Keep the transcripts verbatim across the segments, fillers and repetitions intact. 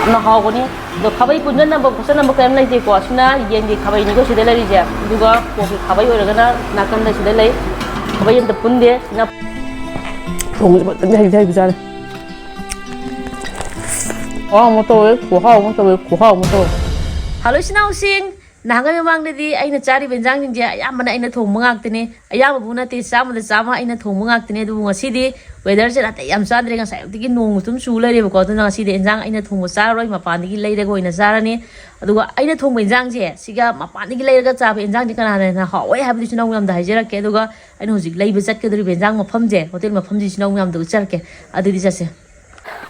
ꯌꯥꯝꯅ ꯍꯥꯎꯒꯅꯤ꯫ ꯑꯗꯣ ꯈꯥꯕꯩ ꯄꯨꯟꯁꯤꯟꯅꯕ ꯈꯣꯠꯆꯟꯅꯕ ꯀꯔꯤꯝ ꯂꯩꯇꯦꯀꯣ꯫ ꯁꯤꯅ ꯌꯦꯟꯒꯤ ꯈꯥꯕꯩꯅꯤꯀꯣ ꯁꯤꯗ ꯂꯩꯔꯤꯁꯦ, ꯑꯗꯨꯒ ꯄꯣꯔꯛꯀꯤ ꯈꯥꯕꯩ ꯑꯣꯏꯔꯒꯅ ꯅꯥꯀꯟꯗ ꯁꯤꯗ ꯂꯩ꯫ ꯈꯥꯕꯩ ꯑꯝꯇ ꯄꯨꯟꯗꯦ꯫ ꯁꯤꯅ ꯊꯣꯡꯕꯁꯦ ꯐꯖꯅ ꯍꯩꯗꯤ ꯍꯩꯕꯖꯥꯠꯅꯤ꯫ ꯈꯨꯍꯥꯎ ꯑꯃ ꯇꯧꯋꯦ, ꯈꯨꯍꯥꯎ ꯑꯃ ꯇꯧꯋꯦ, ꯈꯨꯍꯥꯎ ꯑꯃ ꯇꯧꯋꯦ꯫ ꯍꯜꯂꯣ ꯏꯆꯤꯟ ꯏꯅꯥꯎꯁꯤꯡ, ꯅꯍꯥꯟꯒꯩ ꯃꯃꯥꯡꯗꯗꯤ ꯑꯩꯅ ꯆꯥꯔꯤꯕ ꯏꯟꯖꯥꯡꯁꯤꯡꯁꯦ ꯑꯌꯥꯝꯕꯅ ꯑꯩꯅ ꯊꯣꯡꯕ ꯉꯥꯛꯇꯅꯦ꯫ ꯑꯌꯥꯝꯕꯕꯨ ꯅꯠꯇꯦ, ꯆꯥꯝꯃꯗ ꯆꯥꯝꯃ ꯑꯩꯅ ꯊꯣꯡꯕ ꯉꯥꯛꯇꯅꯦ꯫ ꯑꯗꯨꯕꯨ ꯉꯁꯤꯗꯤ weatherꯁꯦ ꯅꯥꯇꯩ ꯌꯥꯝ ꯆꯥꯗ꯭ꯔꯦ꯫ ꯉꯁꯥꯏ ꯑꯌꯨꯛꯇꯒꯤ ꯅꯣꯡ ꯑꯗꯨꯝ ꯆꯨ ꯂꯩꯔꯦꯕꯀꯣ꯫ ꯑꯗꯨꯅ ꯉꯁꯤꯗꯤ ꯏꯟꯖꯥꯡ ꯑꯩꯅ ꯊꯣꯡꯕ ꯆꯥꯔꯔꯣꯏ, ꯃꯄꯥꯟꯗꯒꯤ ꯂꯩꯔꯒ ꯑꯣꯏꯅ ꯆꯥꯔꯅꯤ꯫ ꯑꯗꯨꯒ ꯑꯩꯅ ꯊꯣꯡꯕ ꯏꯟꯖꯥꯡꯁꯦ, ꯁꯤꯒ ꯃꯄꯥꯟꯗꯒꯤ ꯂꯩꯔꯒ ꯆꯥꯕ ꯏꯟꯖꯥꯡꯁꯦ ꯀꯅꯥꯅ ꯍꯦꯟꯅ ꯍꯥꯎꯋꯦ ꯍꯥꯏꯕꯗꯨꯁꯨ ꯅꯪ ꯃꯌꯥꯝꯗ ꯍꯥꯏꯖꯔꯛꯀꯦ꯫ ꯑꯗꯨꯒ ꯑꯩꯅ ꯍꯧꯖꯤꯛ ꯂꯩꯕ ꯆꯠꯀꯗꯧꯔꯤꯕ ꯏꯟꯖꯥꯡ ꯃꯐꯝꯁꯦ, ꯍꯣꯇꯦꯜ ꯃꯐꯝꯁꯤꯁꯨ ꯅꯪ ꯃꯌꯥꯝꯗ ꯎꯠꯆꯔꯛꯀꯦ꯫ ꯑꯗꯨꯗꯤ ꯆꯠꯁꯦ꯫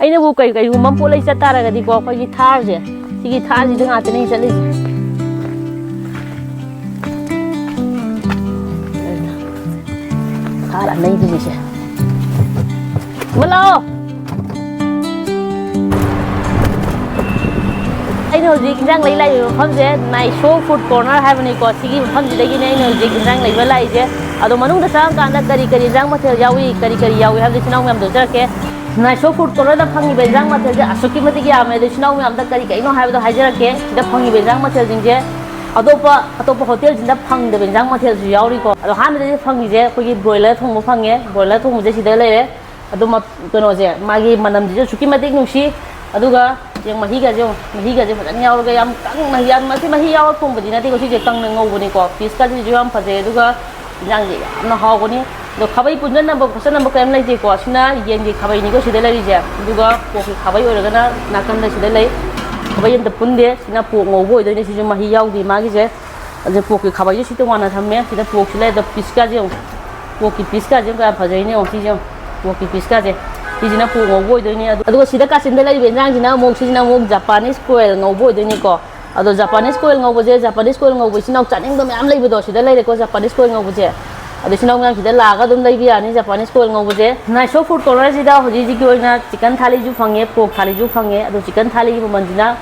ꯑꯩꯅꯕꯨ ꯀꯩ-, ꯀꯩꯒꯨꯝꯕ ꯑꯃ ꯄꯣꯠ ꯂꯩ ꯆꯠ ꯇꯥꯔꯒꯗꯤꯀꯣ, ꯑꯩꯈꯣꯏꯒꯤ ꯊꯥꯔꯁꯦ, ꯁꯤꯒꯤ ꯊꯥꯔꯁꯤꯗ ꯉꯥꯛꯇꯅꯦ ꯑꯩ ꯆꯠꯂꯤꯁꯦ꯫ ꯊꯥꯔ ꯑꯅꯩꯕꯤꯁꯦ꯫ ꯏꯃꯥ ꯂꯥꯛꯑꯣ꯫ ꯑꯩꯅ ꯍꯧꯖꯤꯛ ꯏꯟꯖꯥꯡ ꯂꯩ ꯂꯥꯛꯏꯕ ꯃꯐꯝꯁꯦ ꯅꯥꯏꯁꯣ ꯐꯨꯗ ꯀꯣꯔꯅꯔ ꯍꯥꯏꯕꯅꯤꯀꯣ꯫ ꯁꯤꯒꯤ ꯃꯐꯝꯁꯤꯗꯒꯤꯅꯦ ꯑꯩꯅ ꯍꯧꯖꯤꯛ ꯏꯟꯖꯥꯡ ꯂꯩꯕ ꯂꯥꯛꯏꯁꯦ꯫ ꯑꯗꯣ ꯃꯅꯨꯡꯗ ꯆꯪꯉꯀꯥꯟꯗ ꯀꯔꯤ ꯀꯔꯤ ꯏꯟꯖꯥꯡ ꯃꯊꯦꯜ ꯌꯥꯎꯏ, ꯀꯔꯤ ꯀꯔꯤ ꯌꯥꯎꯏ ꯍꯥꯏꯕꯗꯨ ꯏꯆꯤꯟ ꯏꯅꯥꯎ ꯃꯌꯥꯝꯗ ꯎꯠꯆꯔꯛꯀꯦ꯫ ꯅꯥꯏꯁꯣ ꯐꯨꯗ ꯀꯣꯔꯅꯔꯗ ꯐꯪꯉꯤꯕ ꯏꯟꯖꯥꯡ ꯃꯊꯦꯜꯁꯦ ꯑꯁꯨꯛꯀꯤ ꯃꯇꯤꯛ ꯌꯥꯝꯃꯦ꯫ ꯑꯗꯣ ꯏꯆꯤꯟ ꯏꯅꯥꯎ ꯃꯌꯥꯝꯗ ꯀꯔꯤ ꯀꯔꯤꯅꯣ ꯍꯥꯏꯕꯗꯣ ꯍꯥꯏꯖꯔꯛꯀꯦ꯫ ꯁꯤꯗ ꯐꯪꯉꯤꯕ ꯏꯟꯖꯥꯡ ꯃꯊꯦꯜꯁꯤꯡꯁꯦ ꯑꯇꯣꯞꯄ, ꯑꯇꯣꯞꯄ ꯍꯣꯇꯦꯜꯁꯤꯡꯗ ꯐꯪꯗꯕ ꯏꯟꯖꯥꯡ ꯃꯊꯦꯜꯁꯨ ꯌꯥꯎꯔꯤꯀꯣ꯫ ꯑꯗꯣ ꯑꯍꯥꯟꯕꯗꯗꯤ ꯐꯪꯉꯤꯁꯦ ꯑꯩꯈꯣꯏꯒꯤ ꯕ꯭ꯔꯣꯏꯂꯔ ꯊꯣꯡꯕ ꯐꯪꯉꯦ꯫ ꯕ꯭ꯔꯣꯏꯂꯔ ꯊꯣꯡꯕꯁꯦ ꯁꯤꯗ ꯂꯩꯔꯦ꯫ ꯑꯗꯣ ꯃ-, ꯀꯩꯅꯣꯁꯦ, ꯃꯥꯒꯤ ꯃꯅꯝꯁꯤꯁꯨ ꯑꯁꯨꯛꯀꯤ ꯃꯇꯤꯛ ꯅꯨꯡꯁꯤ꯫ ꯑꯗꯨꯒ ꯌꯦꯡ, ꯃꯍꯤꯒꯁꯦ ꯌꯦꯡꯉꯣ, ꯃꯍꯤꯒꯁꯦ ꯐꯖꯅ ꯌꯥꯎꯔꯒ ꯌꯥꯝ ꯀꯪꯅ, ꯌꯥꯝ, ꯃꯁꯤ ꯃꯍꯤ ꯌꯥꯎꯔ ꯊꯣꯡꯕꯗꯤ ꯅꯠꯇꯦꯀꯣ, ꯁꯤꯁꯦ ꯀꯪꯅ ꯉꯧꯕꯅꯤꯀꯣ꯫ ꯄꯤꯁꯀꯁꯤꯁꯨ ꯌꯥꯝ ꯐꯖꯩ, ꯑꯗꯨꯒ ꯏꯟꯖꯥꯡꯁꯦ ꯌꯥꯝꯅ ꯍꯥꯎꯒꯅꯤ꯫ ꯑꯗꯣ ꯈꯥꯕꯩ ꯄꯨꯟꯖꯟꯅꯕ ꯈꯣꯠꯆꯟꯅꯕ ꯀꯔꯤꯝ ꯂꯩꯇꯦꯀꯣ꯫ ꯁꯤꯅ ꯌꯦꯟꯒꯤ ꯈꯥꯕꯩꯅꯤꯀꯣ ꯁꯤꯗ ꯂꯩꯔꯤꯁꯦ, ꯑꯗꯨꯒ ꯄꯣꯔꯛꯀꯤ ꯈꯥꯕꯩ ꯑꯣꯏꯔꯒꯅ ꯅꯥꯀꯟꯗ ꯁꯤꯗ ꯂꯩ꯫ ꯈꯥꯕꯩ ꯑꯝꯇ ꯄꯨꯟꯗꯦ꯫ ꯁꯤꯅ ꯄꯣꯔꯛ ꯉꯧꯕ ꯑꯣꯏꯗꯣꯏꯅꯦ, ꯁꯤꯁꯨ ꯃꯍꯤ ꯌꯥꯎꯗꯦ ꯃꯥꯒꯤꯁꯦ꯫ ꯑꯗꯨ ꯄꯣꯔꯛꯀꯤ ꯈꯥꯕꯩꯁꯦ ꯁꯤ ꯇꯣꯉꯥꯟꯅ ꯊꯝꯃꯦ꯫ ꯁꯤꯗ ꯄꯣꯔꯛꯁꯨ ꯂꯩ꯫ ꯑꯗꯣ ꯄꯤꯁꯀꯥꯁꯦ ꯌꯦꯡꯉꯣ, ꯄꯣꯔꯛꯀꯤ ꯄꯤꯁꯀꯥꯁꯦ ꯌꯦꯡꯉꯣ, ꯀꯌꯥꯝ ꯐꯖꯩꯅꯦ ꯌꯦꯡꯉꯣ꯫ ꯁꯤꯁꯦ ꯌꯦꯡꯉꯣ, ꯄꯣꯔꯛꯀꯤ ꯄꯤꯁꯀꯥꯁꯦ꯫ ꯁꯤꯁꯤꯅ ꯄꯣꯔꯛ ꯉꯧꯕ ꯑꯣꯏꯗꯣꯏꯅꯦ꯫ ꯑꯗꯨ-, ꯑꯗꯨꯒ ꯁꯤꯗ ꯀꯥꯆꯤꯟꯗ ꯂꯩꯔꯤꯕ ꯏꯟꯖꯥꯡꯁꯤꯅ ꯑꯃꯨꯛ, ꯁꯤꯁꯤꯅ ꯑꯃꯨꯛ ꯖꯄꯥꯅꯤꯁ ꯀꯣꯏꯜ ꯉꯧꯕ ꯑꯣꯏꯗꯣꯏꯅꯤꯀꯣ꯫ ꯑꯗꯣ ꯖꯄꯥꯅꯤꯁ ꯀꯣꯏꯜ ꯉꯧꯕꯁꯦ, ꯖꯄꯥꯅꯤꯁ ꯀꯣꯏꯜ ꯉꯧꯕ ꯏꯆꯤꯟ ꯏꯅꯥꯎ ꯆꯥꯅꯤꯡꯕ ꯃꯌꯥꯝ ꯂꯩꯕꯗꯣ, ꯁꯤꯗ ꯂꯩꯔꯦꯀꯣ ꯖꯄꯥꯅꯤꯁ ꯀꯣꯏꯜ ꯉꯧꯕꯁꯦ꯫ ꯑꯗꯣ ꯏꯆꯤꯟ ꯏꯅꯥꯎ ꯃꯌꯥꯝ ꯁꯤꯗ ꯂꯥꯛꯑꯒ ꯑꯗꯨꯝ ꯂꯩꯕ ꯌꯥꯅꯤ ꯖꯄꯥꯅꯤꯁ ꯀꯣꯏꯜ ꯉꯧꯕꯁꯦ꯫ ꯅꯥꯏꯁꯣ ꯐꯨꯗ ꯀꯣꯔꯅꯔꯁꯤꯗ ꯍꯧꯖꯤꯛ ꯍꯧꯖꯤꯛꯀꯤ ꯑꯣꯏꯅ ꯆꯤꯀꯟ ꯊꯥꯂꯤꯁꯨ ꯐꯪꯉꯦ, ꯄꯣꯔꯛ ꯊꯥꯂꯤꯁꯨ ꯐꯪꯉꯦ꯫ ꯑꯗꯣ ꯆꯤꯀꯟ ꯊꯥꯂꯤꯒꯤ ꯃꯃꯜꯁꯤꯅ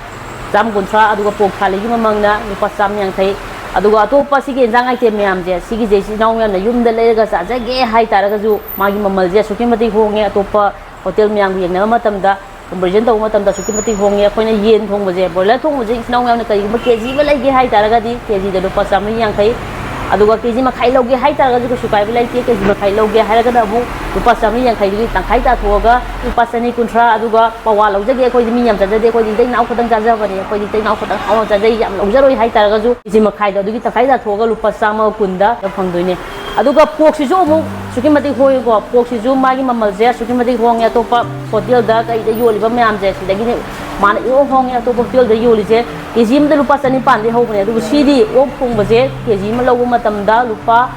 ꯆꯥꯝ ꯀꯨꯟꯊ꯭ꯔꯥ, ꯑꯗꯨꯒ ꯄꯣꯔꯛ ꯊꯥꯂꯤꯒꯤ ꯃꯃꯜꯅ ꯂꯨꯄꯥ ꯆꯥꯝ ꯌꯥꯡꯈꯩ꯫ ꯑꯗꯨꯒ ꯑꯇꯣꯞꯄ ꯁꯤꯒꯤ ꯏꯟꯖꯥꯡ ꯑꯥꯏꯇꯦꯝ ꯃꯌꯥꯝꯁꯦ, ꯁꯤꯒꯤꯁꯦ ꯏꯆꯤꯟ ꯏꯅꯥꯎ ꯃꯌꯥꯝꯅ ꯌꯨꯝꯗ ꯂꯩꯔꯒ ꯆꯥꯖꯒꯦ ꯍꯥꯏꯇꯥꯔꯒꯁꯨ ꯃꯥꯒꯤ ꯃꯃꯜꯁꯦ ꯑꯁꯨꯛꯀꯤ ꯃꯇꯤꯛ ꯍꯣꯡꯉꯦ꯫ ꯑꯇꯣꯞꯄ ꯍꯣꯇꯦꯜ ꯃꯌꯥꯝꯒ ꯌꯦꯡꯅꯕ ꯃꯇꯝꯗ ꯀꯝꯄꯦꯔꯤꯖꯟ ꯇꯧꯕ ꯃꯇꯝꯗ ꯑꯁꯨꯛꯀꯤ ꯃꯇꯤꯛ ꯍꯣꯡꯉꯦ꯫ ꯑꯩꯈꯣꯏꯅ ꯌꯦꯟ ꯊꯣꯡꯕꯁꯦ, ꯕ꯭ꯔꯣꯏꯂꯔ ꯊꯣꯡꯕꯁꯦ ꯏꯆꯤꯟ ꯏꯅꯥꯎ ꯃꯌꯥꯝꯅ ꯀꯔꯤꯒꯨꯝꯕ ꯀꯦ ꯖꯤ ꯑꯃ ꯂꯩꯒꯦ ꯍꯥꯏ ꯇꯥꯔꯒꯗꯤ ꯀꯦ ꯖꯤꯗ ꯂꯨꯄꯥ ꯆꯥꯃꯔꯤ ꯌꯥꯡꯈꯩ, ꯑꯗꯨꯒ ꯀꯦ ꯖꯤ ꯃꯈꯥꯏ ꯂꯧꯒꯦ ꯍꯥꯏ ꯇꯥꯔꯒꯁꯨ ꯀꯩꯁꯨ ꯀꯥꯏꯕ ꯂꯩꯇꯦ꯫ ꯀꯦ ꯖꯤ ꯃꯈꯥꯏ ꯂꯧꯒꯦ ꯍꯥꯏꯔꯒꯅ ꯑꯃꯨꯛ ꯂꯨꯄꯥ ꯆꯥꯃꯔꯤ ꯌꯥꯡꯈꯩꯗꯨꯒꯤ ꯇꯪꯈꯥꯏ ꯇꯥꯊꯣꯛꯑꯒ ꯂꯨꯄꯥ ꯆꯅꯤ ꯀꯨꯟꯊ꯭ꯔꯥ, ꯑꯗꯨꯒ ꯄꯋꯥ ꯂꯧꯖꯒꯦ꯫ ꯑꯩꯈꯣꯏꯗꯤ ꯃꯤ ꯌꯥꯝ ꯆꯥꯖꯗꯦ, ꯑꯩꯈꯣꯏꯗꯤ ꯏꯇꯩ ꯏꯅꯥꯎ ꯈꯛꯇꯪ ꯆꯥꯖꯕꯅꯦ, ꯑꯩꯈꯣꯏꯗꯤ ꯏꯇꯩ ꯏꯅꯥꯎ ꯈꯛꯇꯪ ꯍꯥꯎꯅ ꯆꯥꯖꯩ, ꯌꯥꯝ ꯂꯧꯖꯔꯣꯏ ꯍꯥꯏ ꯇꯥꯔꯒꯁꯨ ꯀꯦ ꯖꯤ ꯃꯈꯥꯏꯗꯣ ꯑꯗꯨꯒꯤ ꯇꯪꯈꯥꯏ ꯇꯥꯊꯣꯛꯑꯒ ꯂꯨꯄꯥ ꯆꯥꯝꯃꯒ ꯀꯨꯟꯗ ꯐꯪꯗꯣꯏꯅꯦ꯫ ꯑꯗꯨꯒ ꯄꯣꯔꯛꯁꯤꯁꯨ ꯑꯃꯨꯛ ꯑꯁꯨꯛꯀꯤ ꯃꯇꯤꯛ ꯍꯣꯡꯉꯤꯀꯣ꯫ ꯄꯣꯔꯛꯁꯤꯁꯨ ꯃꯥꯒꯤ ꯃꯃꯜꯁꯦ ꯑꯁꯨꯛꯀꯤ ꯃꯇꯤꯛ ꯍꯣꯡꯉꯦ꯫ ꯑꯇꯣꯞꯄ ꯍꯣꯇꯦꯜꯗ ꯀꯩꯗ ꯌꯣꯜꯂꯤꯕ ꯃꯌꯥꯝꯁꯦ ꯁꯤꯗꯒꯤꯗꯤ ꯃꯥꯅ ꯏꯍꯣꯡ ꯍꯣꯡꯉꯦ꯫ ꯑꯇꯣꯞꯄ ꯍꯣꯇꯦꯜꯗ ꯌꯣꯜꯂꯤꯁꯦ ꯀꯦ ꯖꯤ ꯑꯃꯗ ꯂꯨꯄꯥ ꯆꯅꯤꯄꯥꯟꯗꯒꯤ ꯍꯧꯕꯅꯦ, ꯑꯗꯨꯕꯨ ꯁꯤꯗꯤ ꯑꯣꯛ ꯊꯣꯡꯕꯁꯦ ꯀꯦ ꯖꯤ ꯑꯃ ꯂꯧꯕ ꯃꯇꯝꯗ ꯂꯨꯄꯥ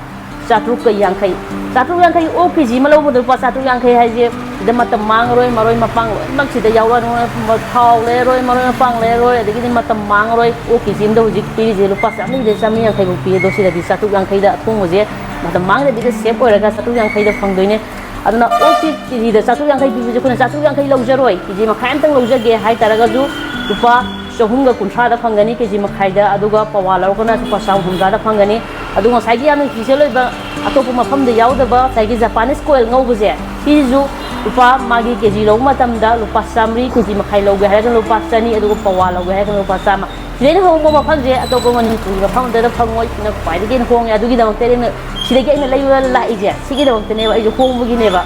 ꯆꯥꯇ꯭ꯔꯨꯛꯀ ꯌꯥꯡꯈꯩ꯫ ꯆꯥꯇ꯭ꯔꯨꯛ ꯌꯥꯡꯈꯩ, ꯑꯣꯛ ꯀꯦ ꯖꯤ ꯑꯃ ꯂꯧꯕꯗ ꯂꯨꯄꯥ ꯆꯥꯇ꯭ꯔꯨꯛ ꯌꯥꯡꯈꯩ ꯍꯥꯏꯁꯦ ꯁꯤꯗ ꯃꯇꯝ ꯃꯥꯡꯉꯔꯣꯏ, ꯃꯔꯣꯏ ꯃꯄꯥꯡ ꯂꯣꯏꯅꯃꯛ ꯁꯤꯗ ꯌꯥꯎꯔꯛꯑꯅꯤ, ꯊꯥꯎ ꯂꯩꯔꯔꯣꯏ, ꯃꯔꯣꯏ ꯃꯄꯥꯡ ꯂꯩꯔꯔꯣꯏ, ꯑꯗꯒꯤꯗꯤ ꯃꯇꯝ ꯃꯥꯡꯉꯔꯣꯏ꯫ ꯑꯣꯛ ꯀꯦ ꯖꯤ ꯑꯃꯗ ꯍꯧꯖꯤꯛ ꯄꯤꯔꯤꯁꯦ ꯂꯨꯄꯥ ꯆꯥꯝꯃꯔꯤꯗꯒꯤ ꯆꯥꯝꯃꯔꯤ ꯌꯥꯡꯈꯩꯐꯧ ꯄꯤ꯫ ꯑꯗꯣ ꯁꯤꯗꯗꯤ ꯆꯥꯇ꯭ꯔꯨꯛ ꯌꯥꯡꯈꯩꯗ ꯑꯊꯣꯡꯕꯁꯦ ꯃꯇꯝ ꯃꯥꯡꯗꯕꯤꯗ ꯁꯦꯞ ꯑꯣꯏꯔꯒ ꯆꯥꯇ꯭ꯔꯨꯛ ꯌꯥꯡꯈꯩꯗ ꯐꯪꯗꯣꯏꯅꯦ꯫ ꯑꯗꯨꯅ ꯑꯣꯛꯁꯤ ꯀꯦ ꯖꯤꯗ ꯆꯥꯇ꯭ꯔꯨꯛ ꯌꯥꯡꯈꯩ ꯄꯤꯕꯁꯦ ꯑꯩꯈꯣꯏꯅ ꯆꯥꯇ꯭ꯔꯨꯛ ꯌꯥꯡꯈꯩ ꯂꯧꯖꯔꯣꯏ, ꯀꯦ ꯖꯤ ꯃꯈꯥꯏ ꯑꯃꯇꯪ ꯂꯧꯖꯒꯦ ꯍꯥꯏ ꯇꯥꯔꯒꯁꯨ ꯂꯨꯄꯥ ꯆꯍꯨꯝꯒ ꯀꯨꯟꯊ꯭ꯔꯥꯗ ꯐꯪꯒꯅꯤ ꯀꯦ ꯖꯤ ꯃꯈꯥꯏꯗ, ꯑꯗꯨꯒ ꯄꯋꯥ ꯂꯧꯔꯒꯅ ꯂꯨꯄꯥ ꯆꯥꯝꯃ ꯍꯨꯝꯗ꯭ꯔꯥꯗ ꯐꯪꯒꯅꯤ꯫ ꯑꯗꯨ ꯉꯁꯥꯏꯒꯤ ꯌꯥꯝꯅ ꯏꯁꯄꯤꯁꯦꯜ ꯑꯣꯏꯕ ꯑꯇꯣꯞꯄ ꯃꯐꯝꯗ ꯌꯥꯎꯗꯕ ꯉꯁꯥꯏꯒꯤ ꯖꯄꯥꯅꯤꯁ ꯀꯣꯏꯜ ꯉꯧꯕꯁꯦ, ꯁꯤꯁꯨ ꯂꯨꯄꯥ, ꯃꯥꯒꯤ ꯀꯦ ꯖꯤ ꯂꯧꯕ ꯃꯇꯝꯗ ꯂꯨꯄꯥ ꯆꯥꯝꯃꯔꯤ, ꯀꯦ ꯖꯤ ꯃꯈꯥꯏ ꯂꯧꯒꯦ ꯍꯥꯏꯔꯒꯅ ꯂꯨꯄꯥ ꯆꯅꯤ, ꯑꯗꯨꯒ ꯄꯋꯥ ꯂꯧꯒꯦ ꯍꯥꯏꯔꯒꯅ ꯂꯨꯄꯥ ꯆꯥꯝꯃ꯫ ꯁꯤꯗꯩꯅ ꯍꯣꯡꯕ ꯃꯐꯝꯁꯦ ꯑꯇꯣꯞꯄ ꯃꯅꯤꯄꯨꯔꯒꯤ ꯃꯐꯝ ꯑꯝꯇꯗ ꯐꯪꯉꯣꯏ, ꯁꯤꯅ ꯈ꯭ꯋꯥꯏꯗꯒꯤ ꯍꯦꯟꯅ ꯍꯣꯡꯉꯦ꯫ ꯑꯗꯨꯒꯤꯗꯃꯛꯇ ꯑꯩꯅ ꯁꯤꯗꯒꯤ ꯑꯩꯅ ꯂꯩꯕ ꯂꯥꯛꯏꯁꯦ, ꯁꯤꯒꯤꯗꯃꯛꯇꯅꯦꯕ, ꯑꯩꯁꯨ ꯍꯣꯡꯕꯒꯤꯅꯦꯕ꯫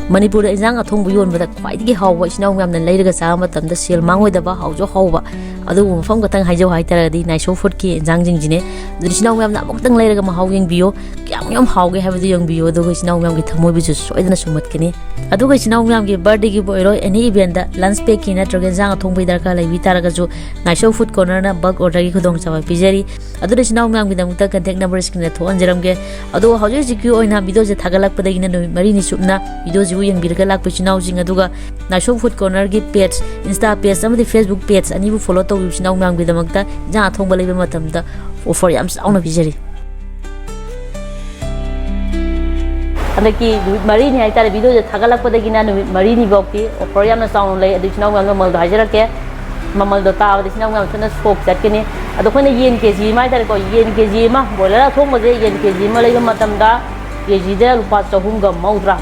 ꯃꯅꯤꯄꯨꯔꯗ ꯏꯟꯖꯥꯡ ꯑꯊꯣꯡꯕ ꯌꯣꯟꯕꯗ ꯈ꯭ꯋꯥꯏꯗꯒꯤ ꯍꯥꯎꯕ, ꯏꯆꯤꯟ ꯏꯅꯥꯎ ꯃꯌꯥꯝꯅ ꯂꯩꯔꯒ ꯆꯥꯕ ꯃꯇꯝꯗ ꯁꯦꯜ ꯃꯥꯡꯉꯣꯏꯗꯕ, ꯍꯥꯎꯁꯨ ꯍꯥꯎꯕ, ꯑꯗꯨꯒꯨꯝꯕ ꯃꯐꯝ ꯈꯛꯇꯪ ꯍꯥꯏꯖꯧ ꯍꯥꯏꯇꯥꯔꯒꯗꯤ ꯅꯥꯏꯁꯣ ꯐꯨꯗꯀꯤ ꯏꯟꯖꯥꯡꯁꯤꯡꯁꯤꯅꯦ꯫ ꯑꯗꯨꯅ ꯏꯆꯤꯟ ꯏꯅꯥꯎ ꯃꯌꯥꯝꯅ ꯑꯃꯨꯛꯇꯪ ꯂꯩꯔꯒ ꯃꯍꯥꯎ ꯌꯦꯡꯕꯤꯌꯨ, ꯀꯌꯥꯝ ꯌꯥꯝ ꯍꯥꯎꯒꯦ ꯍꯥꯏꯕꯗꯨ ꯌꯦꯡꯕꯤꯌꯨ, ꯑꯗꯨꯒ ꯏꯆꯤꯟ ꯏꯅꯥꯎ ꯃꯌꯥꯝꯒꯤ ꯊꯃꯣꯏꯕꯨꯁꯨ ꯁꯣꯏꯗꯅ ꯁꯨꯝꯍꯠꯀꯅꯤ꯫ ꯑꯗꯨꯒ ꯏꯆꯤꯟ ꯏꯅꯥꯎ ꯃꯌꯥꯝꯒꯤ ꯕꯥꯔꯗꯦꯒꯤꯕꯨ ꯑꯣꯏꯔꯣ, ꯑꯦꯅꯤ ꯏꯚꯦꯟꯗ ꯂꯟꯁ ꯄꯦꯛꯀꯤ ꯅꯠꯇ꯭ꯔꯒ ꯏꯟꯖꯥꯡ ꯑꯊꯣꯡꯕꯒꯤ ꯗꯔꯀꯥꯔ ꯂꯩꯕꯤ ꯇꯥꯔꯒꯁꯨ ꯅꯥꯏꯁꯣ ꯐꯨꯗ ꯀꯣꯔꯅꯔꯅ ꯕꯜꯛ ꯑꯣꯔꯗꯔꯒꯤ ꯈꯨꯗꯣꯡꯆꯥꯕ ꯄꯤꯖꯔꯤ꯫ ꯑꯗꯨꯅ ꯏꯆꯤꯟ ꯏꯅꯥꯎ ꯃꯌꯥꯝꯒꯤꯗꯃꯛꯇ ꯀꯟꯇꯦꯛ ꯅꯝꯕꯔ ꯁ꯭ꯀ꯭ꯔꯤꯟꯗ ꯊꯣꯛꯍꯟꯖꯔꯝꯒꯦ꯫ ꯑꯗꯣ ꯍꯧꯖꯤꯛ ꯍꯧꯖꯤꯛꯀꯤ ꯑꯣꯏꯅ ꯚꯤꯗꯤꯑꯣꯁꯦ ꯊꯥꯒꯠꯂꯛꯄꯗꯒꯤꯅ ꯅꯨꯃꯤꯠ ꯃꯔꯤꯅꯤ ꯆꯨꯞꯅ ꯚꯤꯗꯤꯑꯣꯁꯤꯕꯨ ꯌꯦꯡꯕꯤꯔꯒ ꯂꯥꯛꯄ ꯏꯆꯤꯟ ꯏꯅꯥꯎꯁꯤꯡ, ꯑꯗꯨꯒ ꯅꯥꯏꯁꯣ ꯐꯨꯗ ꯀꯣꯔꯅꯔꯒꯤ ꯄꯦꯖ, ꯏꯟꯁꯇꯥ ꯄꯦꯖ ꯑꯃꯗꯤ ꯐꯦꯁꯕꯨꯛ ꯄꯦꯖ ꯑꯅꯤꯕꯨ ꯐꯣꯂꯣ ꯇꯧꯕꯤꯕ ꯏꯆꯤꯟ ꯏꯅꯥꯎ ꯃꯌꯥꯝꯒꯤꯗꯃꯛꯇ ꯏꯟꯖꯥꯡ ꯑꯊꯣꯡꯕ ꯂꯩꯕ ꯃꯇꯝꯗ ꯑꯣꯐꯔ ꯌꯥꯝ ꯆꯥꯎꯅ ꯄꯤꯖꯔꯤ꯫ ꯍꯟꯗꯛꯀꯤ ꯅꯨꯃꯤꯠ ꯃꯔꯤꯅꯤ ꯍꯥꯏꯇꯥꯔꯦ, ꯚꯤꯗꯤꯑꯣꯁꯦ ꯊꯥꯒꯠꯂꯛꯄꯗꯒꯤꯅ ꯅꯨꯃꯤꯠ ꯃꯔꯤꯅꯤ ꯐꯥꯎꯗꯤ ꯑꯣꯐꯔ ꯌꯥꯝꯅ ꯆꯥꯎꯅ ꯂꯩ꯫ ꯑꯗꯨ ꯏꯆꯤꯟ ꯏꯅꯥꯎ ꯃꯌꯥꯝ ꯃꯃꯜꯗꯣ ꯍꯥꯏꯖꯔꯛꯀꯦ꯫ ꯃꯃꯜꯗꯣ ꯇꯥꯕꯗ ꯏꯆꯤꯟ ꯏꯅꯥꯎ ꯃꯌꯥꯝ ꯁꯣꯏꯗꯅ ꯁꯣꯛ ꯆꯠꯀꯅꯤ꯫ ꯑꯗꯣ ꯑꯩꯈꯣꯏꯅ ꯌꯦꯟ ꯀꯦ ꯖꯤ ꯑꯃ ꯍꯥꯏꯇꯥꯔꯦꯀꯣ, ꯌꯦꯟ ꯀꯦ ꯖꯤ ꯑꯃ, ꯕꯣꯏꯂꯔ ꯑꯊꯣꯡꯕꯁꯦ ꯌꯦꯟ ꯀꯦ ꯖꯤ ꯑꯃ ꯂꯩꯕ ꯃꯇꯝꯗ ꯀꯦ ꯖꯤꯗ ꯂꯨꯄꯥ ꯆꯍꯨꯝꯒ ꯃꯧꯗ꯭ꯔꯥ꯫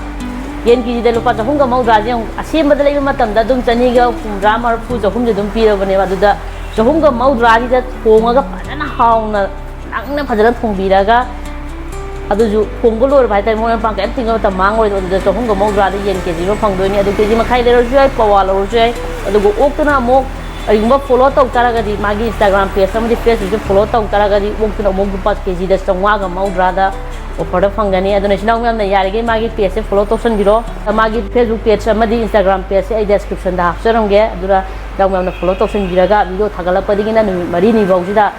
ꯌꯦꯟ ꯀꯦꯖꯤꯗ ꯂꯨꯄꯥ ꯆꯍꯨꯝꯒ ꯃꯧꯗ꯭ꯔꯥꯁꯦ ꯌꯦꯡꯉꯨ, ꯑꯁꯦꯝꯕꯗ ꯂꯩꯕ ꯃꯇꯝꯗ ꯑꯗꯨꯝ ꯆꯅꯤꯒ ꯍꯨꯝꯗ꯭ꯔꯥ, ꯃꯔꯤꯐꯨ, ꯆꯍꯨꯝꯁꯦ ꯑꯗꯨꯝ ꯄꯤꯔꯕꯅꯦꯕ꯫ ꯑꯗꯨꯗ ꯆꯍꯨꯝꯒ ꯃꯧꯗ꯭ꯔꯥꯁꯤꯗ ꯊꯣꯡꯉꯒ ꯐꯖꯅ ꯍꯥꯎꯅ ꯅꯪꯅ ꯐꯖꯅ ꯊꯣꯡꯕꯤꯔꯒ, ꯑꯗꯨꯁꯨ ꯊꯣꯡꯕ ꯂꯣꯏꯔꯕ ꯍꯥꯏꯇꯥꯔꯦ, ꯃꯔꯣꯏ ꯃꯄꯥꯡ ꯀꯩꯝ ꯇꯤꯡꯕ ꯃꯇꯝ ꯃꯥꯡꯉꯣꯏꯗꯕ꯫ ꯑꯗꯨꯗ ꯆꯍꯨꯝꯒ ꯃꯧꯗ꯭ꯔꯥꯗ ꯌꯦꯟ ꯀꯦꯖꯤ ꯑꯃ ꯐꯪꯗꯣꯏꯅꯤ꯫ ꯑꯗꯨ ꯀꯦꯖꯤ ꯃꯈꯥꯏ ꯂꯩꯔꯁꯨ ꯌꯥꯏ, ꯄꯋꯥ ꯂꯧꯔꯁꯨ ꯌꯥꯏ꯫ ꯑꯗꯨꯒ ꯑꯣꯛꯇꯨꯅ ꯑꯃꯨꯛ ꯀꯔꯤꯒꯨꯝꯕ ꯐꯣꯂꯣ ꯇꯧ ꯇꯥꯔꯒꯗꯤ, ꯃꯥꯒꯤ Instagram page ꯑꯃꯗꯤ Facebookꯁꯦ ꯐꯣꯂꯣ ꯇꯧ ꯇꯥꯔꯒꯗꯤ, ꯑꯣꯛꯇꯨꯅ ꯑꯃꯨꯛ ꯂꯨꯄꯥ ꯀꯦꯖꯤꯗ ꯆꯥꯝꯃꯉꯥꯒ ꯃꯧꯗ꯭ꯔꯥꯗ ꯑꯣꯐꯔꯗ ꯐꯪꯒꯅꯤ꯫ ꯑꯗꯨꯅ ꯏꯆꯤꯟ ꯏꯅꯥꯎ ꯃꯌꯥꯝꯅ ꯌꯥꯔꯤꯈꯩ ꯃꯥꯒꯤ pageꯁꯦ ꯐꯣꯂꯣ ꯇꯧꯁꯟꯕꯤꯔꯣ꯫ ꯃꯥꯒꯤ Facebook page ꯑꯃꯗꯤ Instagram pageꯁꯦ ꯑꯩ descriptionꯗ ꯍꯥꯞꯆꯔꯝꯒꯦ꯫ ꯑꯗꯨꯅ ꯏꯆꯤꯟ ꯏꯅꯥꯎ ꯃꯌꯥꯝꯅ ꯐꯣꯂꯣ ꯇꯧꯁꯟꯕꯤꯔꯒ video ꯊꯥꯒꯠꯂꯛꯄꯗꯒꯤꯅ ꯅꯨꯃꯤꯠ ꯃꯔꯤꯅꯤ ꯐꯥꯎꯁꯤꯗ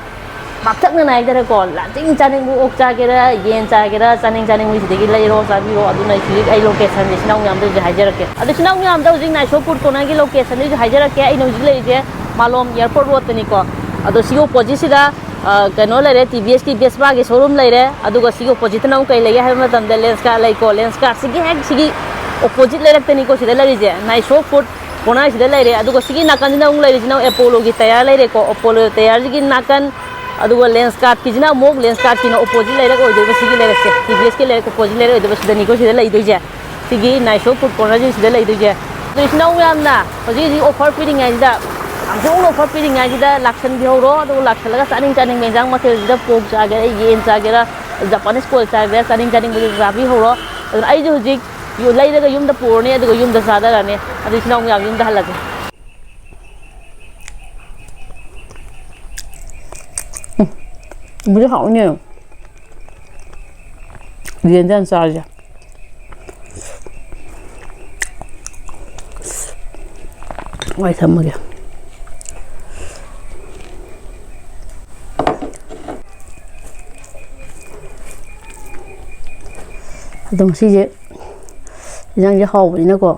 ꯄꯥꯛꯇꯛꯅꯅ ꯍꯥꯏꯇꯥꯔꯦꯀꯣ, ꯆꯥꯅꯤꯡ ꯆꯥꯅꯤꯡꯕ ꯑꯣꯛ ꯆꯥꯒꯦꯔꯥ, ꯌꯦꯟ ꯆꯥꯒꯦꯔꯥ, ꯆꯥꯅꯤꯡ ꯆꯥꯅꯤꯡꯕ ꯁꯤꯗꯒꯤ ꯂꯩꯔꯣ, ꯆꯥꯕꯤꯔꯣ꯫ ꯑꯗꯨꯅ ꯍꯧꯖꯤꯛ ꯑꯩ locationꯁꯦ ꯏꯆꯤꯟ ꯏꯅꯥꯎ ꯃꯌꯥꯝꯗ ꯍꯧꯖꯤꯛ ꯍꯥꯏꯖꯔꯛꯀꯦ꯫ ꯑꯗꯣ ꯏꯆꯤꯟ ꯏꯅꯥꯎ ꯃꯌꯥꯝꯗ ꯍꯧꯖꯤꯛ Nice Food Cornerꯒꯤ locationꯗꯨ ꯍꯧꯖꯤꯛ ꯍꯥꯏꯖꯔꯛꯀꯦ꯫ ꯑꯩꯅ ꯍꯧꯖꯤꯛ ꯂꯩꯔꯤꯁꯦ ꯃꯥꯂꯣꯝ airport roadꯇꯅꯤꯀꯣ꯫ ꯑꯗꯣ ꯁꯤꯒꯤ oppositeꯁꯤꯗ, ꯑ, ꯀꯩꯅꯣ ꯂꯩꯔꯦ, TVSꯀꯤ Vespaꯒꯤ showroom ꯂꯩꯔꯦ꯫ ꯑꯗꯨꯒ ꯁꯤꯒꯤ oppositeꯇꯅ ꯑꯃꯨꯛ ꯀꯩ ꯂꯩꯒꯦ ꯍꯥꯏꯕ ꯃꯇꯝꯗ Lenskart ꯂꯩꯀꯣ꯫ Lenskart ꯁꯤꯒꯤ ꯍꯦꯛ ꯁꯤꯒꯤ opposite ꯂꯩꯔꯛꯇꯅꯤꯀꯣ ꯁꯤꯗ ꯂꯩꯔꯤꯁꯦ, Nice Food Cornerꯁꯤꯗ ꯂꯩꯔꯦ꯫ ꯑꯗꯨꯒ ꯁꯤꯒꯤ ꯅꯥꯀꯟꯁꯤꯅ ꯑꯃꯨꯛ ꯂꯩꯔꯤꯁꯤꯅ Apolloꯒꯤ tyre ꯂꯩꯔꯦꯀꯣ꯫ Apollo tyreꯁꯤꯒꯤ ꯅꯥꯀꯟ, ꯑꯗꯨꯒ Lenskartꯀꯤꯁꯤꯅ ꯑꯃꯨꯛ, Lenskartꯀꯤꯅ opposite ꯂꯩꯔꯛ ꯑꯣꯏꯗꯣꯏꯕ, ꯁꯤꯒꯤ ꯂꯩꯔꯛꯁꯦ, TVSꯀꯤ ꯂꯩꯔꯛ opposite ꯂꯩꯔꯛ ꯑꯣꯏꯗꯣꯏꯕ, ꯁꯤꯗꯅꯤꯀꯣ ꯁꯤꯗ ꯂꯩꯗꯣꯏꯁꯦ꯫ ꯁꯤꯒꯤ Nice Food Cornerꯁꯤ ꯁꯤꯗ ꯂꯩꯗꯣꯏꯁꯦ꯫ ꯑꯗꯣ ꯏꯆꯤꯟ ꯏꯅꯥꯎ ꯃꯌꯥꯝꯅ ꯍꯧꯖꯤꯛ ꯍꯧꯖꯤꯛ offer ꯄꯤꯔꯤꯉꯩꯁꯤꯗ, ꯌꯥꯝ ꯍꯣꯡꯅ offer ꯄꯤꯔꯤꯉꯩꯁꯤꯗ ꯂꯥꯛꯁꯟꯕꯤꯍꯧꯔꯣ꯫ ꯑꯗꯨꯒ ꯂꯥꯛꯁꯜꯂꯒ ꯆꯥꯅꯤꯡ ꯆꯥꯅꯤꯡꯕ ꯏꯟꯖꯥꯡ ꯃꯊꯦꯜꯁꯤꯗ, pork ꯆꯥꯒꯦꯔꯥ, ꯌꯦꯟ ꯆꯥꯒꯦꯔꯥ, Japanese ꯀꯣꯏꯜ ꯆꯥꯒꯦꯔꯥ, ꯆꯥꯅꯤꯡ ꯆꯥꯅꯤꯡꯕꯗꯨ ꯆꯥꯕꯤꯍꯧꯔꯣ꯫ ꯑꯗꯨꯅ ꯑꯩꯁꯨ ꯍꯧꯖꯤꯛ ꯌꯨ-, ꯂꯩꯔꯒ ꯌꯨꯝꯗ ꯄꯨꯔꯅꯤ, ꯑꯗꯨꯒ ꯌꯨꯝꯗ ꯆꯥꯊꯔꯅꯤ꯫ ꯑꯗꯨ ꯏꯆꯤꯟ ꯏꯅꯥꯎ ꯃꯌꯥꯝ ꯌꯨꯝꯗ ꯍꯜꯂꯒꯦ꯫ ꯎꯝ, ꯕꯨꯗꯤ ꯍꯥꯎꯅꯤ꯫ ꯌꯦꯟꯗꯤ ꯍꯥꯟꯅ ꯆꯥꯔꯁꯦ꯫ ꯋꯥꯏ ꯊꯝꯃꯒꯦ꯫ ꯑꯗꯣ ꯉꯁꯤꯁꯦ ꯏꯟꯖꯥꯡꯁꯦ ꯍꯥꯎꯕꯅꯤꯅꯀꯣ,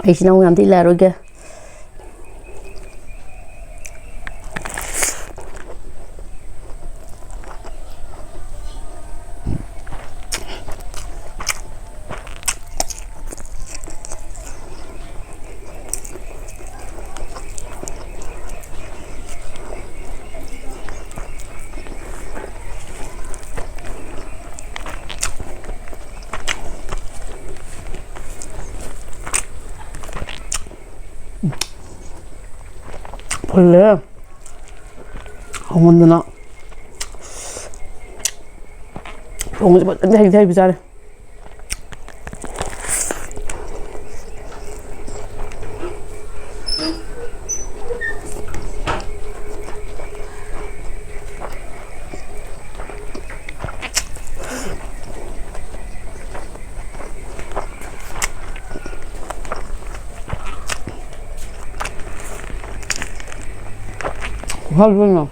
ꯑꯩ ꯏꯆꯤꯟ ꯏꯅꯥꯎ ꯃꯌꯥꯝꯗ ꯏꯜꯂꯛꯑꯔꯣꯏꯒꯦ꯫ ꯐꯨꯜꯂꯦ꯫ ꯍꯥꯎꯃꯟꯗꯅ꯫ ꯊꯣꯡꯕꯁꯦ ꯐꯖꯅ ꯍꯩꯗꯤ ꯍꯩꯕꯖꯥꯠꯅꯤ꯫ ꯈꯨꯍꯥꯎꯗꯤ ꯀꯩꯅꯣ꯫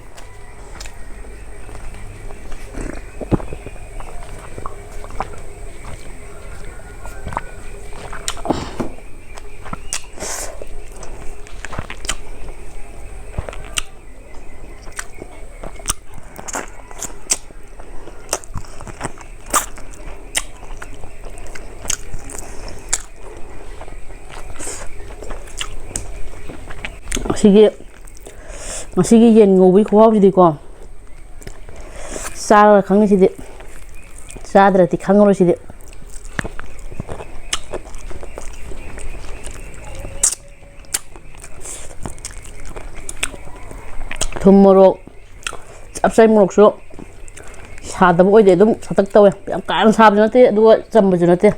ꯑꯁꯤꯒꯤ ꯉꯁꯤꯒꯤ ꯌꯦꯟ ꯉꯧꯕꯒꯤ ꯈꯨꯍꯥꯎꯁꯤꯗꯤꯀꯣ, ꯆꯥꯔꯒ ꯈꯪꯅꯤ ꯁꯤꯗꯤ, ꯆꯥꯗ꯭ꯔꯗꯤ ꯈꯪꯉꯔꯣꯏ ꯁꯤꯗꯤ꯫ ꯊꯨꯝ ꯃꯣꯔꯣꯛ, ꯆꯞ ꯆꯥꯏ꯫ ꯃꯣꯔꯣꯛꯁꯨ ꯁꯥꯗꯕ ꯑꯣꯏꯗꯦ, ꯑꯗꯨꯝ ꯁꯥꯇꯛ ꯇꯧꯋꯦ꯫ ꯌꯥꯝ ꯀꯥ ꯍꯦꯟꯅ ꯁꯥꯕꯁꯨ ꯅꯠꯇꯦ, ꯑꯗꯨꯒ ꯆꯝꯕꯁꯨ ꯅꯠꯇꯦ꯫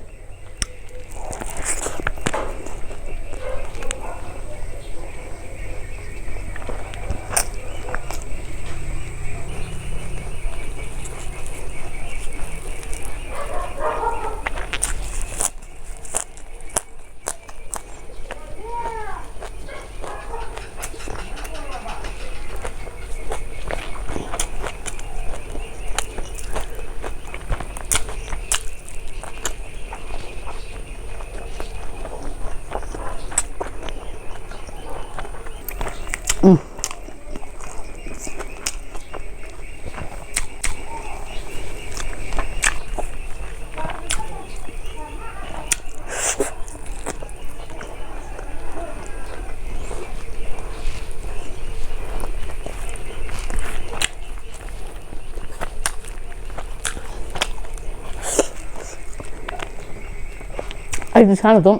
ꯎꯝ꯫ ꯑꯩꯗꯤ ꯏꯁꯥꯅ ꯑꯗꯨꯝ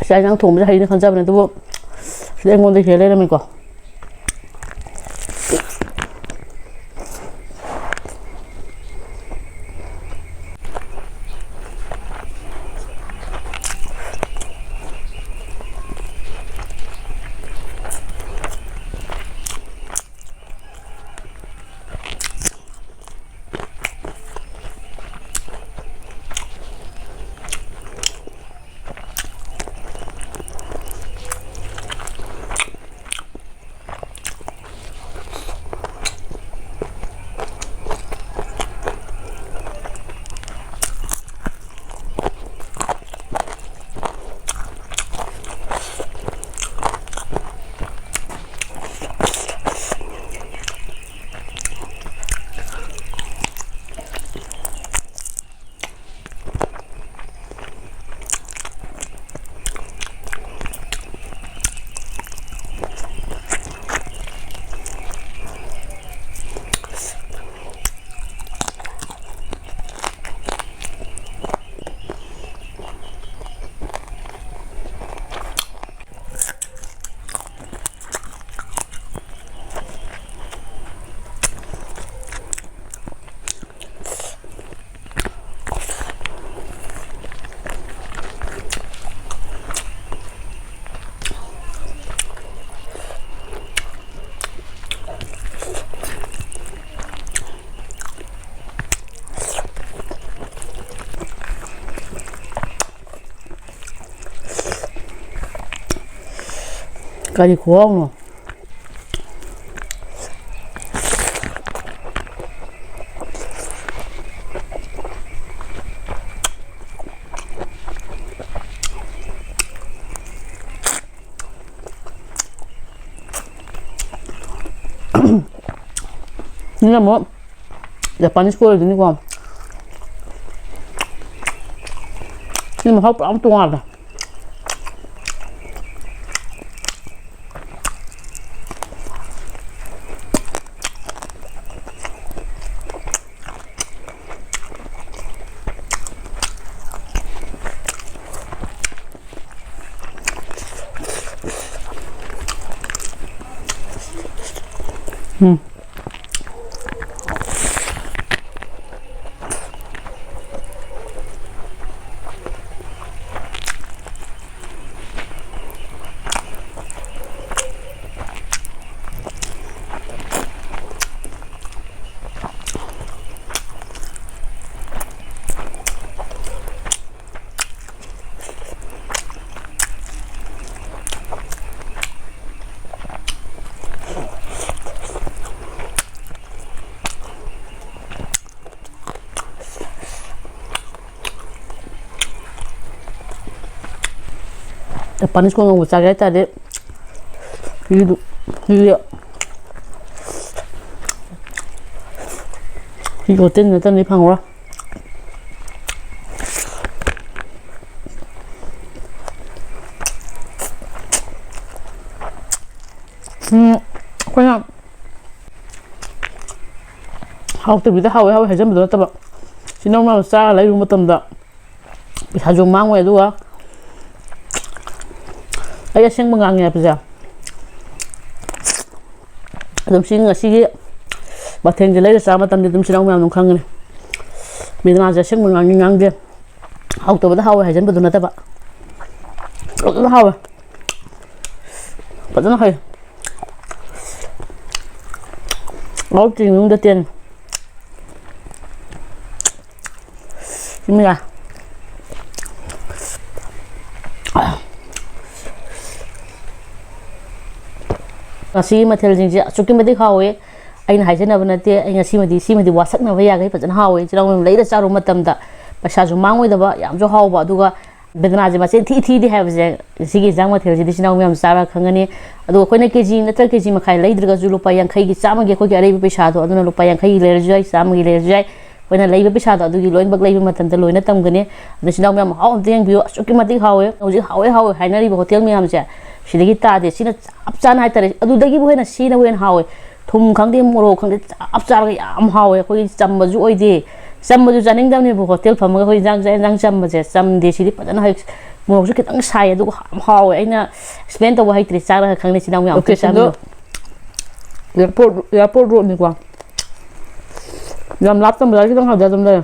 ꯆꯥꯛ ꯏꯟꯁꯥꯡ ꯊꯣꯡꯕꯁꯦ ꯍꯩꯅ ꯈꯟꯖꯕꯅꯦ, ꯑꯗꯨꯕꯨ ꯁꯤꯗ ꯑꯩꯉꯣꯟꯗ ꯍꯦꯜ ꯂꯩꯔꯝꯃꯤꯀꯣ꯫ ꯀꯔꯤ ꯈꯨꯍꯥꯎꯅꯣ? ꯁꯤꯅ ꯑꯃꯨꯛ Japanese ꯀꯣꯏ ꯑꯣꯏꯗꯣꯏꯅꯤꯀꯣ꯫ ꯁꯤꯅ ꯃꯍꯥꯎ ꯄꯨꯔꯥ ꯑꯃ ꯇꯣꯉꯥꯜꯂꯦ꯫ ꯎꯝ꯫ ꯖꯄꯥꯅꯤꯁ ꯀꯣ ꯉꯧꯕ ꯆꯥꯒꯦ ꯍꯥꯏꯇꯥꯔꯗꯤ, ꯁꯤꯒꯤꯗꯨ, ꯁꯤꯒꯤ, ꯁꯤꯒꯤ ꯍꯣꯇꯦꯜ ꯅꯠꯇ꯭ꯔꯗꯤ ꯐꯪꯉꯔꯣꯏ꯫ ꯎꯝ, ꯑꯩꯈꯣꯏꯅ ꯍꯥꯎꯇꯕꯤꯗ ꯍꯥꯎꯋꯦ ꯍꯥꯎꯋꯦ ꯍꯥꯏꯖꯟꯕꯗꯣ ꯅꯠꯇꯕ, ꯏꯆꯤꯟ ꯏꯅꯥꯎ ꯃꯌꯥꯝ ꯆꯥꯔ ꯂꯩꯔꯨꯕ ꯃꯇꯝꯗ ꯄꯩꯁꯥꯁꯨ ꯃꯥꯡꯉꯣꯏ, ꯑꯗꯨꯒ ꯑꯩ ꯑꯁꯦꯡꯕ ꯉꯥꯡꯉꯦ ꯍꯥꯏꯕꯁꯦ꯫ ꯑꯗꯨꯝ ꯁꯤ ꯉꯁꯤꯒꯤ ꯃꯊꯦꯜꯁꯦ ꯂꯩꯔ ꯆꯥꯕ ꯃꯇꯝꯗ ꯑꯗꯨꯝ ꯏꯆꯤꯟ ꯏꯅꯥꯎ ꯃꯌꯥꯝ ꯑꯗꯨꯝ ꯈꯪꯒꯅꯤ꯫ ꯕꯦꯗꯅꯥꯁꯦ ꯑꯁꯦꯡꯕ ꯉꯥꯡꯉꯤ ꯉꯥꯡꯗꯦ꯫ ꯍꯥꯎꯇꯕꯗ ꯍꯥꯎꯋꯦ ꯍꯥꯏꯖꯟꯕꯗꯨ ꯅꯠꯇꯕ꯫ ꯐꯖꯅ ꯍꯥꯎꯋꯦ꯫ ꯐꯖꯅ ꯍꯩ꯫ ꯉꯧ ꯆꯤꯡ ꯃꯅꯨꯡꯗ ꯇꯦꯟ꯫ ꯁꯤꯃꯒ꯫ ꯉꯁꯤꯒꯤ ꯃꯊꯦꯜꯁꯤꯡꯁꯦ ꯑꯁꯨꯛꯀꯤ ꯃꯇꯤꯛ ꯍꯥꯎꯋꯦ꯫ ꯑꯩꯅ ꯍꯥꯏꯖꯅꯕ ꯅꯠꯇꯦ꯫ ꯑꯩ ꯉꯁꯤꯃꯗꯤ, ꯁꯤꯃꯗꯤ ꯋꯥꯁꯛꯅꯕ ꯌꯥꯈꯩ ꯐꯖꯅ ꯍꯥꯎꯋꯦ꯫ ꯏꯆꯤꯜ ꯏꯅꯥꯎ ꯂꯩꯔ ꯆꯥꯔꯨꯕ ꯃꯇꯝꯗ ꯄꯩꯁꯥꯁꯨ ꯃꯥꯡꯉꯣꯏꯗꯕ, ꯌꯥꯝꯁꯨ ꯍꯥꯎꯕ, ꯑꯗꯨꯒ ꯕꯦꯗꯅꯥꯁꯦ ꯃꯆꯦꯠ ꯊꯤ ꯊꯤꯗꯦ ꯍꯥꯏꯕꯁꯦ ꯁꯤꯒꯤ ꯏꯟꯖꯥꯡ ꯃꯊꯦꯜꯁꯤꯗꯤ ꯏꯆꯤꯜ ꯏꯅꯥꯎ ꯃꯌꯥꯝ ꯆꯥꯔꯒ ꯈꯪꯒꯅꯤ꯫ ꯑꯗꯨꯒ ꯑꯩꯈꯣꯏꯅ ꯀꯦ ꯖꯤ ꯅꯠꯇ꯭ꯔꯒ ꯀꯦ ꯖꯤ ꯃꯈꯥꯏ ꯂꯩꯗ꯭ꯔꯒꯁꯨ ꯂꯨꯄꯥ ꯌꯥꯡꯈꯩꯒꯤ, ꯆꯥꯝꯃꯒꯤ ꯑꯩꯈꯣꯏꯒꯤ ꯑꯔꯩꯕ ꯄꯩꯁꯥꯗꯣ, ꯑꯗꯨꯅ ꯂꯨꯄꯥ ꯌꯥꯡꯈꯩꯒꯤ ꯂꯩꯔꯁꯨ ꯌꯥꯏ, ꯆꯥꯝꯃꯒꯤ ꯂꯩꯔꯁꯨ ꯌꯥꯏ꯫ ꯑꯩꯈꯣꯏꯅ ꯂꯩꯕ ꯄꯩꯁꯥꯗꯣ ꯑꯗꯨꯒꯤ ꯂꯣꯏꯅꯃꯛ ꯂꯩꯕ ꯃꯇꯝꯗ ꯂꯣꯏꯅ ꯇꯝꯒꯅꯤ꯫ ꯑꯗꯣ ꯏꯆꯤꯜ ꯏꯅꯥꯎ ꯃꯌꯥꯝ ꯃꯍꯥꯎ ꯑꯝꯇ ꯌꯦꯡꯕꯤꯌꯨ꯫ ꯑꯁꯨꯛꯀꯤ ꯃꯇꯤꯛ ꯍꯥꯎꯋꯦ꯫ ꯍꯧꯖꯤꯛ ꯍꯥꯎꯋꯦ ꯍꯥꯎꯋꯦ ꯍꯥꯏꯅꯔꯤꯕ ꯍꯣꯇꯦꯜ ꯃꯌꯥꯝꯁꯦ ꯁꯤꯗꯒꯤ ꯇꯥꯗꯦ꯫ ꯁꯤꯅ ꯆꯞ ꯆꯥꯅ ꯍꯥꯏꯇꯥꯔꯦ꯫ ꯑꯗꯨꯗꯒꯤꯕꯨ ꯍꯦꯟꯅ ꯁꯤꯅꯕꯨ ꯍꯦꯟꯅ ꯍꯥꯎꯋꯦ꯫ ꯊꯨꯝ ꯈꯪꯗꯦ, ꯃꯣꯔꯣꯛ ꯈꯪꯗꯦ, ꯆꯞ ꯆꯥꯔꯒ ꯌꯥꯝ ꯍꯥꯎꯋꯦ꯫ ꯑꯩꯈꯣꯏꯒꯤ ꯆꯝꯕꯁꯨ ꯑꯣꯏꯗꯦ꯫ ꯆꯝꯕꯁꯨ ꯆꯥꯅꯤꯡꯗꯕꯅꯦꯕ ꯍꯣꯇꯦꯜ ꯐꯝꯃꯒ ꯑꯩꯈꯣꯏ ꯏꯟꯖꯥꯡ ꯆꯥꯛ ꯏꯟꯖꯥꯡ ꯆꯝꯕꯁꯦ꯫ ꯆꯝꯗꯦ ꯁꯤꯗꯤ ꯐꯖꯅ ꯍꯧꯖꯤꯛ꯫ ꯃꯣꯔꯣꯛꯁꯨ ꯈꯤꯇꯪ ꯁꯥꯏ, ꯑꯗꯨꯒ ꯌꯥꯝ ꯍꯥꯎꯋꯦ꯫ ꯑꯩꯅ explain ꯇꯧꯕ ꯍꯩꯇ꯭ꯔꯦ, ꯆꯥꯔꯒ ꯈꯪꯅꯤ ꯏꯆꯤꯜ ꯏꯅꯥꯎ ꯃꯌꯥꯝ ꯑꯝꯇ location ꯗꯣ ꯆꯥꯕꯤꯌꯨ꯫ Airport, airport ꯔꯣꯗꯅꯤꯀꯣ꯫ ꯌꯥꯝ ꯂꯥꯞꯇꯕ ꯖꯥꯠ, ꯈꯤꯇꯪ ꯍꯥꯏꯕꯗ ꯑꯗꯨꯝ ꯂꯩꯔꯦ꯫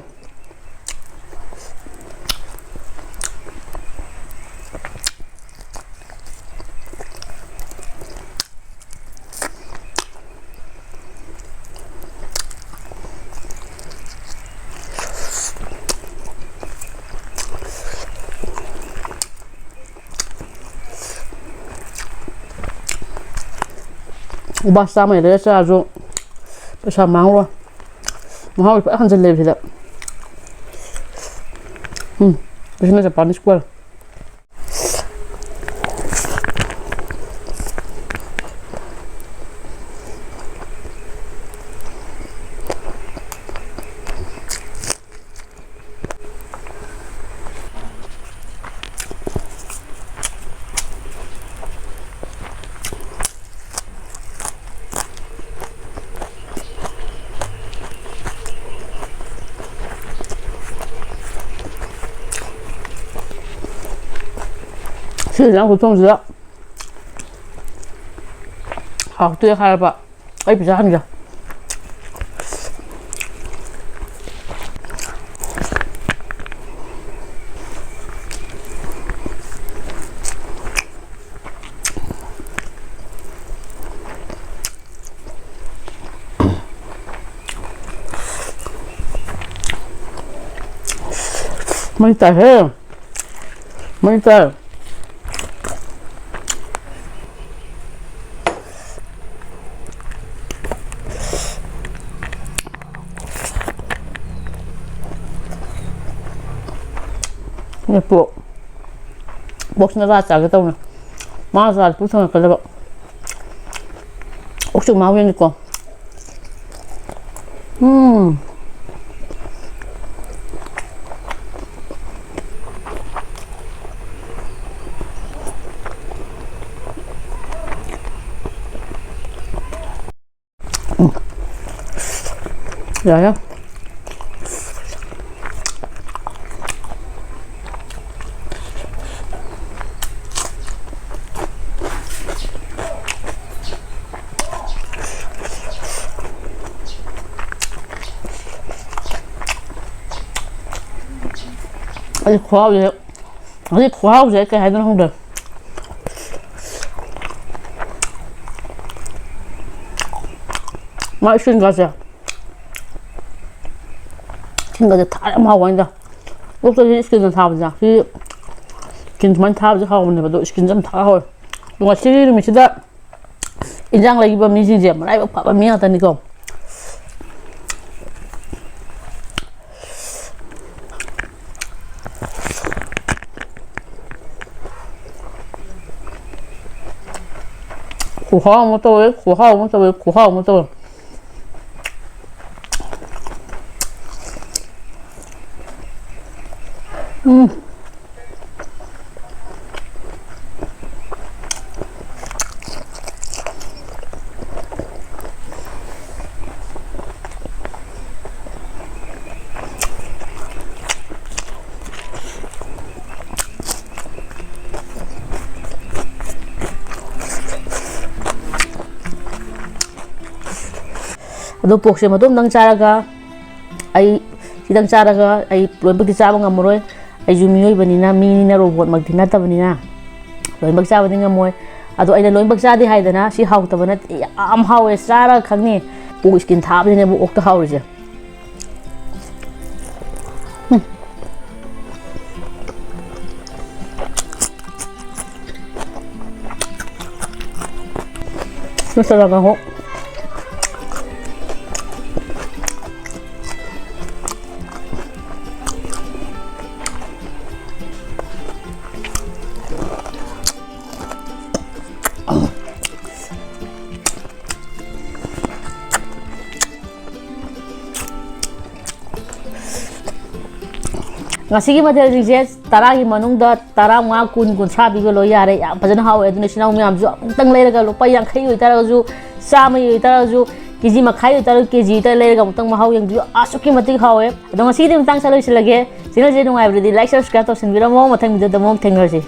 ꯎꯕꯥ ꯆꯥꯝꯃ ꯂꯩꯔ ꯆꯥꯔꯁꯨ ꯄꯩꯁꯥ ꯃꯥꯡꯉꯔꯣꯏ꯫ ꯃꯍꯥꯎꯗꯤ ꯐꯖ ꯍꯟꯖꯤꯜꯂꯦꯕ ꯁꯤꯗ꯫ ꯎꯝ, ꯁꯤꯅ ꯖꯄꯥꯅꯤꯁ ꯀꯣꯏꯜ꯫ ꯁꯤ ꯏꯟꯖꯥꯡ ꯈꯨꯊꯣꯡꯁꯤꯗ ꯍꯥꯎꯇꯦ ꯍꯥꯏꯔꯕ ꯑꯩ ꯄꯩꯁꯥ ꯍꯟꯒꯦ꯫ ꯃꯩ ꯇꯥꯏꯍꯦ꯫ ꯃꯩ ꯇꯥꯏ꯫ ꯄꯣꯛ꯫ ꯄꯣꯛꯁꯤꯅ ꯔꯥ ꯆꯥꯒꯦ ꯇꯧꯅ꯫ ꯃꯥ ꯆꯥ ꯄꯨꯛ ꯊꯟꯒꯠꯀꯗꯕ꯫ ꯑꯣꯛꯁꯨ ꯃꯍꯥꯎ ꯌꯦꯡꯒꯦꯀꯣ꯫ ꯎꯝ꯫ ꯎꯝ꯫ ꯌꯥꯔꯦ꯫ ꯈꯨꯍꯥꯎꯁꯦ, ꯍꯧꯖꯤꯛ ꯈꯨꯍꯥꯎꯁꯦ ꯑꯩ ꯀꯩ ꯍꯥꯏꯗꯣꯏꯅꯣ ꯈꯪꯗ꯭ꯔꯦ꯫ ꯃꯥ ꯏꯁꯀꯤꯟꯒꯥꯁꯦ, ꯏꯁꯀꯤꯟꯒꯥꯁꯦ ꯊꯥ ꯌꯥꯝ ꯍꯥꯎꯕ ꯋꯥꯅꯤꯗ꯫ ꯑꯣꯛꯇꯗꯤ ꯏꯁꯀꯤꯟꯅ ꯊꯥꯕꯁꯦ, ꯁꯤ ꯏꯁꯀꯤꯟ ꯁꯨꯃꯥꯏꯅ ꯊꯥꯕꯁꯦ ꯍꯥꯎꯕꯅꯦꯕ, ꯑꯗꯣ ꯏꯁꯀꯤꯟꯁꯦ ꯌꯥꯝ ꯊꯥ ꯍꯥꯎꯋꯦ꯫ ꯑꯗꯣ ꯉꯁꯤꯒꯤ ꯅꯨꯃꯤꯠꯁꯤꯗ ꯏꯟꯖꯥꯡ ꯂꯩꯈꯤꯕ ꯃꯤꯁꯤꯡꯁꯦ ꯃꯔꯥꯏꯕꯛ ꯐꯕ ꯃꯤ ꯉꯥꯛꯇꯅꯤꯀꯣ꯫ ꯈꯨꯍꯥꯎ ꯑꯃ ꯇꯧꯋꯦ, ꯈꯨꯍꯥꯎ ꯑꯃ ꯇꯧꯋꯦ, ꯈꯨꯍꯥꯎ ꯑꯃ ꯇꯧꯋꯦ꯫ ꯎꯝ꯫ ꯑꯗꯣ ꯄꯣꯛꯁꯦ ꯃꯇꯣꯝꯗꯪ ꯆꯥꯔꯒ ꯑꯩ ꯈꯤꯇꯪ ꯆꯥꯔꯒ ꯑꯩ ꯂꯣꯏꯅꯃꯛꯇꯤ ꯆꯥꯕ ꯉꯝꯃꯔꯣꯏ꯫ ꯑꯩꯁꯨ ꯃꯤꯑꯣꯏꯕꯅꯤꯅ, ꯃꯤꯅꯤꯅ ꯔꯣꯕꯣꯠꯃꯛꯇꯤ ꯅꯠꯇꯕꯅꯤꯅ ꯂꯣꯏꯅꯃꯛ ꯆꯥꯕꯗꯤ ꯉꯝꯃꯣꯏ꯫ ꯑꯗꯣ ꯑꯩꯅ ꯂꯣꯏꯅꯃꯛ ꯆꯥꯗꯦ ꯍꯥꯏꯗꯅ ꯁꯤ ꯍꯥꯎꯇꯕ ꯅꯠꯇꯦ, ꯌꯥꯝ ꯍꯥꯎꯋꯦ, ꯆꯥꯔꯒ ꯈꯪꯅꯤ꯫ ꯑꯣꯛ ꯏꯁꯀꯤꯟ ꯊꯥꯕꯁꯤꯅꯦꯕ ꯑꯣꯛꯇ ꯍꯥꯎꯔꯤꯁꯦ꯫ ꯎꯝ꯫ ꯅꯠꯇ꯭ꯔꯒ ꯍꯣ꯫ ꯉꯁꯤꯒꯤ ꯃꯊꯦꯜꯁꯤꯡꯁꯦ ꯇꯔꯥꯒꯤ ꯃꯅꯨꯡꯗ ꯇꯔꯥꯃꯉꯥ, ꯀꯨꯟ, ꯀꯨꯟꯊ꯭ꯔꯥ ꯄꯤꯕ ꯂꯣꯏ ꯌꯥꯔꯦ꯫ ꯌꯥꯝ ꯐꯖꯅ ꯍꯥꯎꯋꯦ꯫ ꯑꯗꯨꯅ ꯏꯆꯤꯟ ꯏꯅꯥꯎ ꯃꯌꯥꯝꯁꯨ ꯑꯃꯨꯛꯇꯪ ꯂꯩꯔꯒ ꯂꯨꯄꯥ ꯌꯥꯡꯈꯩ ꯑꯣꯏꯇꯥꯔꯒꯁꯨ, ꯆꯥꯝꯃ ꯑꯣꯏꯇꯥꯔꯒꯁꯨ, ꯀꯦ ꯖꯤ ꯃꯈꯥꯏ ꯑꯣꯏꯇꯥꯔꯒꯁꯨ, ꯀꯦ ꯖꯤ ꯑꯣꯏꯇꯥꯔꯒꯁꯨ ꯂꯩꯔꯒ ꯑꯃꯨꯛꯇꯪ ꯃꯍꯥꯎ ꯌꯦꯡꯕꯤꯌꯨ꯫ ꯑꯁꯨꯛꯀꯤ ꯃꯇꯤꯛ ꯍꯥꯎꯋꯦ꯫ ꯑꯗꯣ ꯉꯁꯤꯒꯤꯗꯤ ꯃꯇꯥꯡꯁꯤꯗ ꯂꯣꯏꯁꯤꯜꯂꯒꯦ꯫ Channelꯁꯦ ꯅꯨꯡꯉꯥꯏꯕꯗꯗꯤ like, subscribe ꯇꯧꯁꯤꯟꯕꯤꯔꯝꯃꯣ꯫ ꯃꯊꯪ videoꯗ ꯑꯃꯨꯛ ꯊꯦꯡꯅꯔꯁꯤ꯫